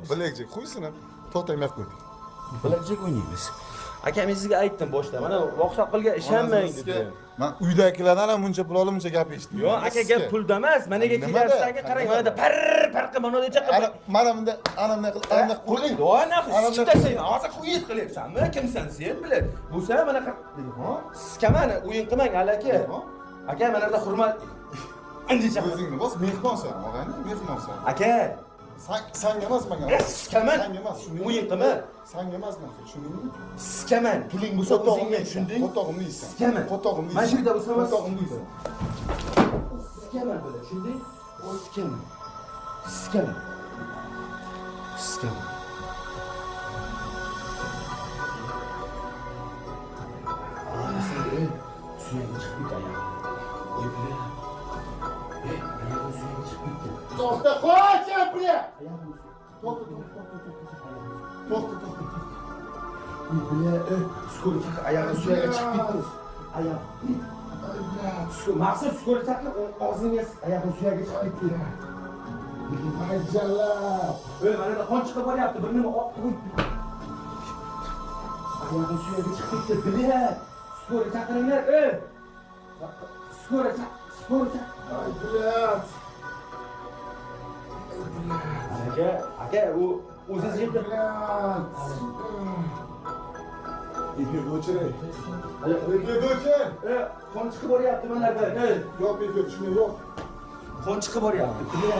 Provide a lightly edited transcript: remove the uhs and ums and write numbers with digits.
Blackjack qo'ysin. To'xtang, men qo'y. Blackjack o'ynaymiz. Aka, men sizga aytdim boshda. Mana oqsoqolga ishonmang dedim. Man uydagilardan ham buncha pul olib, buncha gap eshitdim. Yo'q, aka, gap pulda emas. Managa Nimada? kelyapsiz, aka, qarang, mana par par qilib mana bunday Ana qilib. mana bunda, ana bunday qilib, ana bunday Qo'ling, qo'ling. ana Ana sikda sen. Hozir o'yin qilyapsanmi? Kimsan sen bilan? Bo'lsa mana siskaman, o'yin qilmang, hali aka. Aka, mana yerda hurmat. Andicha. O'zingni bos, mehmonsan, og'ayni, mehmonsan. Aka, San sanga emas menga. Sikaman. Sanga emas, tushundingmi? O'yin qilma. Sanga emas men, tushundingmi? Sikaman. Puling bo'lsa Qo'tog'imni o'zingga, yeysan. tushunding? Qo'tog'imni yeysan. Sikaman. Qo'tog'imni Mana shu yeysan. yerda bo'lsa emas. Qo'tog'imni yeysan. Sikaman bular, tushunding? Sikaman. Sikaman. Sikaman. Suyagi chiqib ketdi oyog'i. Ey, бля. Ey, oyog'i suyagi chiqib ketdi. To'xta, qo'y, бля. Oyog'i To'xta, to'xta, to'xta, to'xta. To'xta, to'xta. Ey, бля, ey, скорый chaqir, oyog'i suyagi chiqib ketdi. Oyog'i. Ay, бля. Maqsad скорый chaqir, og'zingga oyog'i suyagi chiqib ketdi. Ay, jalab. Ey, mana yerda qon chiqib boryapti, bir nima oq qo'yib. Oyog'i suyagi chiqib ketdi, бля. Скорый chaqiringlar, ey. Скорый chaq, скорый chaq. Ay, блядь. Aka, aka, u o'zingiz yig'di. Блядь. Efirni o'chiray. Efirni o'chir. Ey, qon chiqib boryapti mana yerda. Ey, Yo'q, efir tushmay, yo'q. qon chiqib boryapti. Бля.